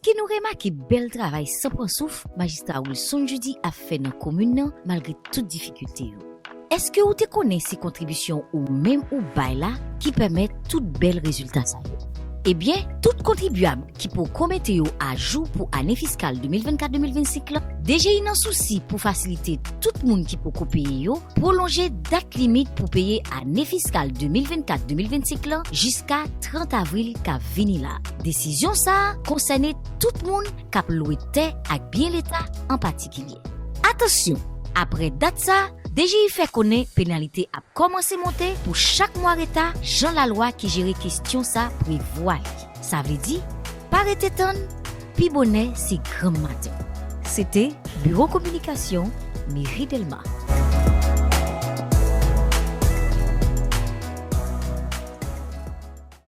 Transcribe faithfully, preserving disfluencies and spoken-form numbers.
Ki nou remake bèl travay san pran souf Majistra Wilson Judy ap fè nan komin nan malgre tout difikilte yo. Èske ou te konnen se kontribisyon ou menm ou bay la ki pèmèt tout bèl rezilta sa yo? Ebyen, tout kontribyab ki poko mete yo ajou pou ane fiskal de mil vennkat de mil vennsenk lan, D G I nan sousi pou fasilite tout moun ki poko peye yo pwolonje dat limit pou peye ane fiskal de mil vennkat de mil vennsenk lan jiska trant avril k ap vini la. Desizyon sa a konsène tout moun k ap lwe tè ak byen Leta an patikilye. Atansyon! Apre dat sa, D G I fè konnen penalite ap kòmanse monte pou chak mwa reta, jan lalwa ki jere kesyon sa prevwa li. Sa vle di, pa rete tann, pi bonè se granm maten. Se te Biwo Kominikasyon Meri Dèlma.